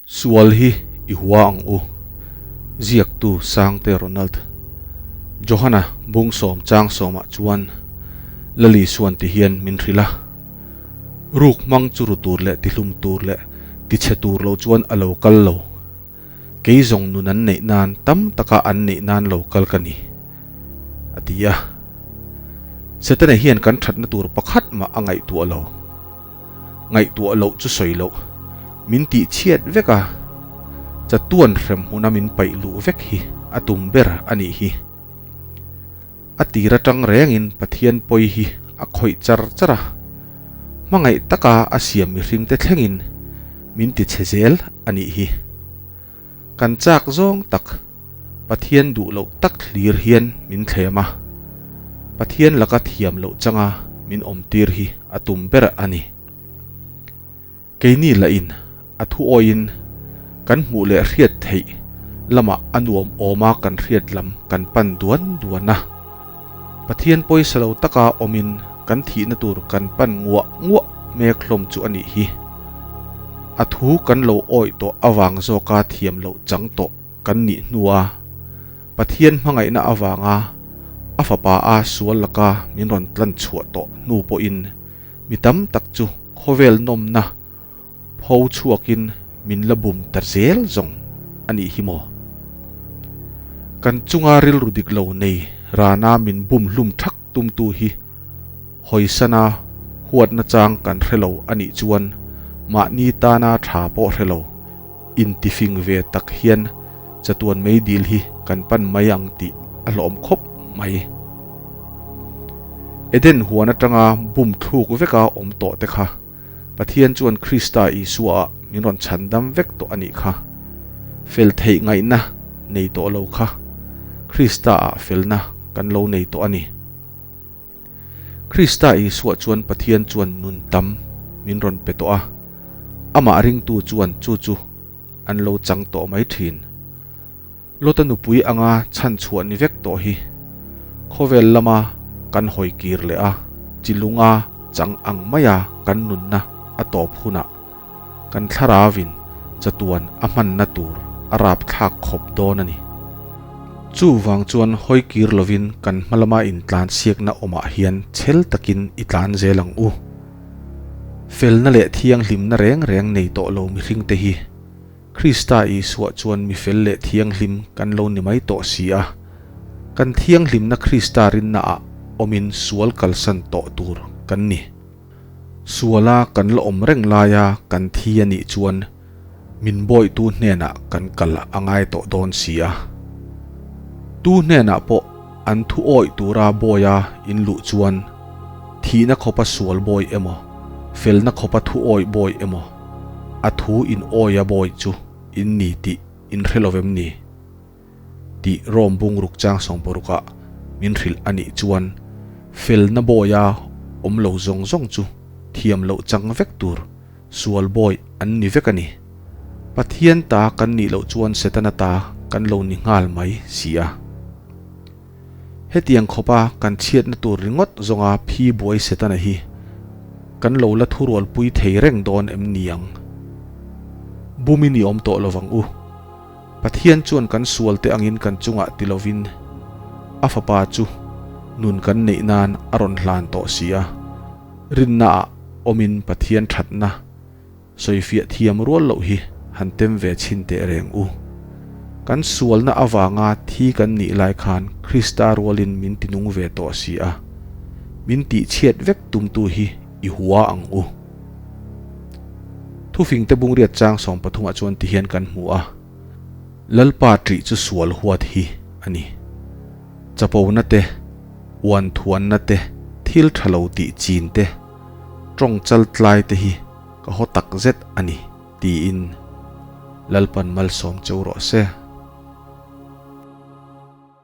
Sual hi i hua ang u. Ziaktu Sangte Ronald. Johana bung sawm chang sawmah chuan Lali suan ti hian min hrilh a. Ruk hmang chu ru tur leh tihlum tur leh tichhe tur lo chuan a lo kal lo. Kei zawng nun an neih nan tam taka an neih nan lo kal ka ni, a ti a. Setana hian kan thatna tur pakhat mah a ngaihtuah lo. Ngaihtuah loh chu sawi loh, min tih chhiat vek a, chatuan hrem hmuna min paih luh vek hi a tum ber a nih hi. A tir atang rengin Pathian pawi hi a khawih char char a, hmangaih taka a siam mihringte thlengin min ti chhe zel a nih hi. Kan chak zawng tak, Pathian duh loh tak hlir hian min thlem a, Pathian laka thiam loh changa min awmtir hi a tum ber a ni. Keini lahin a thu awiin kan hmuh leh hriat theih lamah a nuam awma kan hriat lam kan pan duan duan a. Pathian pawisa lo taka awmin kan thihna tur kan pan nguah nguah mek hlawm chu a nih hi. A thu kan lo awih tawh avang zawka thiam loh chang tawh kan nih hnua Pathian hmangaihna avanga a fapa a sual laka min rawn tlan chhuah tawh hnu pawhin mi tam tak chu khawvel nawmna pho chhuakin min la bum ta zel zawng a nih hi maw? Kan chunga rilru dik lo nei rana min bum hlum thak tumtu hi hawisana huatna chang kan hre lo a nih chuan mahni tana tha pawh hre lo intifing ve tak hian chatuan meidil hi kan pan mai ang tih a hlawm khawp mai. Eden huan atanga bum thluk veka awm tawh te kha Pathian chuan Krista Isua-ah min rawn chhandam vek tawh a nih kha. Fel theih ngaihna nei tawh lo kha Krista-ah felna kan lo nei tawh a ni. Krista Isua chuan Pathian chuan nun tam min rawn pe tawh a, amah ringtu chuan chu chu an lo chang tawh mai thin. Lota nupui anga chhan chhuah ni vek tawh hi khawvel lama kan hawi kir leh a, chilunga chang ang maia kan nunna a tawp hunah kan thlaravin chatuan a hmanna tur a rapthlak khawp dawn a ni. Chuvang chuan hawi kir lovin kan hma lama intlan siakna awmah hian chhel takin i tlan zel ang u. Felna leh thianghlimna reng reng nei tawh lo mihringte hi Krista Isua chuan mi fel leh thianghlim kan lo ni mai tawh si a, kan thianghlimna Krista rinnaah awmin sual kalsan tawh tur kan ni. Suala kan la awm reng laia kan thi a nih chuan min bawihtu hnenah kan kal a ngai tawh dawn si a. Tu hnenah pawh an thu awih tura bawia in luh chuan thihna khawpa sual bawi emaw, felna khawpa thu awih bawi emaw, A thu in awi a bawi chu in ni tih in hre lo vem ni? Tih Rome bungruk chang sawmparukah min hrilh a nih chuan felna bawia awm lo zawng zawng chu thiam loh chang vek tur sual bawi an ni vek a ni. Pathian ta kan nih loh chuan Setana ta kan lo ni nghal mai si a. Hetiang khawpa kan chhiatna tur ringawt zawnga phi buai Setana hi kan lo la thurualpui thei reng dawn em ni ang? Bumin i awm tawh lovang u. Pathian chuan kan sualte angin kan chungah ti lovin a fapa chu nun kan neih nan a rawn hlan tawh si a, rinnaah awmin Pathian thatna Sawifiah thiam rual loh hi han tem ve chhin teh reng u. Kan sualna avanga thi kan nih lai khan Krista rualin min tinung ve tawh si a, min tihchhiat vek tumtu hi i hua ang u. Thufingte bungriat chang 13 ah chuan tihian kan hmu a, Lalpa ṭih chu sual huat hi a ni. Chapona te, uanthuanna te, thil ṭha lo tih chin te, ṭawng chal tlai te hi ka haw tak zet a ni, tiin Lalpan malsawm cheu rawh se.